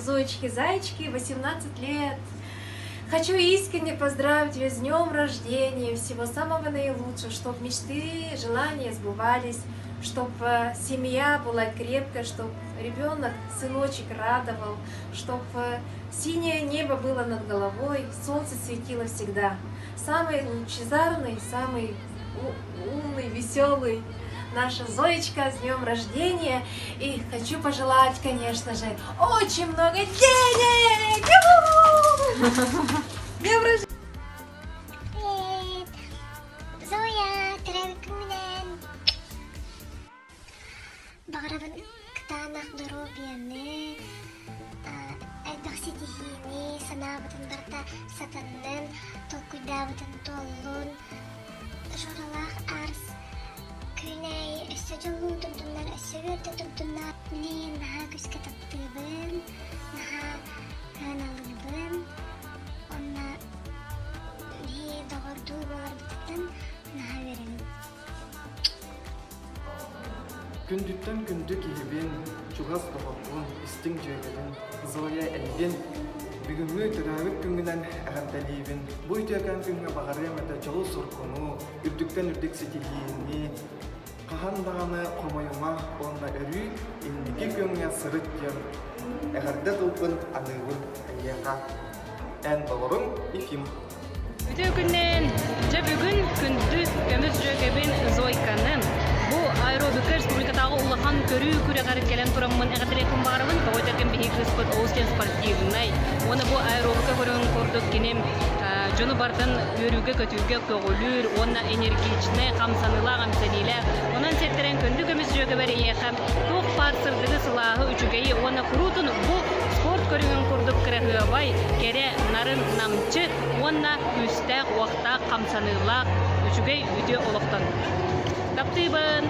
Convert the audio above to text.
Зоечке-зайчике 18 лет. Хочу искренне поздравить ее с днем рождения, всего самого наилучшего, чтобы мечты, желания сбывались, чтобы семья была крепкая, чтобы ребенок, сыночек радовал, чтобы синее небо было над головой, солнце светило всегда. Самый лучезарный, самый умный, веселый наша Зоечка с днем рождения. И хочу пожелать, конечно же, очень много денег! Днем рождения! Привет! Зоя, төрөөбүт күҥҥүнэн! Баҕарабын кытаанах доруобуйаны, элбэх ситиһиини, санаабытын барыта сатаннын, толкуйдаабытын туоллун. Журалаах Арс күн аайы өссө дьоллуу турдуннар, өссө үөрдэ турдуннар. Мин эйигин наһаа күүскэ таптыыбын, наһаа сыаналыыбын. Уонна биһиги доҕордуу буоларбытыттан наһаа үөрэбин. Күндүттэн күндү киһибин, чугас доҕорбун, истиҥ дьүөгэбин, Зоя эйигин бүгүҥҥү төрөөбүт күҥҥүнэн эҕэрдэлиибин. Бу үтүөкэн күҥҥэ баҕарыам этэ дьолу-соргуну, үрдүктэн үрдүк ситиһиини, хаһан даҕаны хомойума уонна өрүү инники күөҥҥэ сырыт диэн эҕэрдэ тылбын аныыбын эйиэхэ. Эн доҕоруҥ Ефим. Үтүө күннээн! Дьэ бүгүн күндү көмүс дьүөгэбин Зойканы бу аэробика республикатааҕы улахан көрүү күрэҕэр кэлэн тураммын эҕэрдэлиэхпин баҕарабын. Тоҕо этэргин биһиги кыыспыт олус диэн спортивнай уонна бу аэробика көрүҥүн курдук кини дьону барытын үөрүүгэ-көтүүгэ көҕүлүүр уонна энергичнэй, хамсаныылаах, эмсэниилээх. Онон сиэттэрэн күндү көмүс дьүөгэбэр эйиэхэ туох баар сырдыгы, сылааһы, үчүгэйи уонна куруутун бу спорт көрүҥүн курдук кыраһыабай, кэрэ, нарын, намчы уонна күүстээх, уохтаах, хамсаныылаах, үчүгэй, үтүө олохтон. Таптыыбын!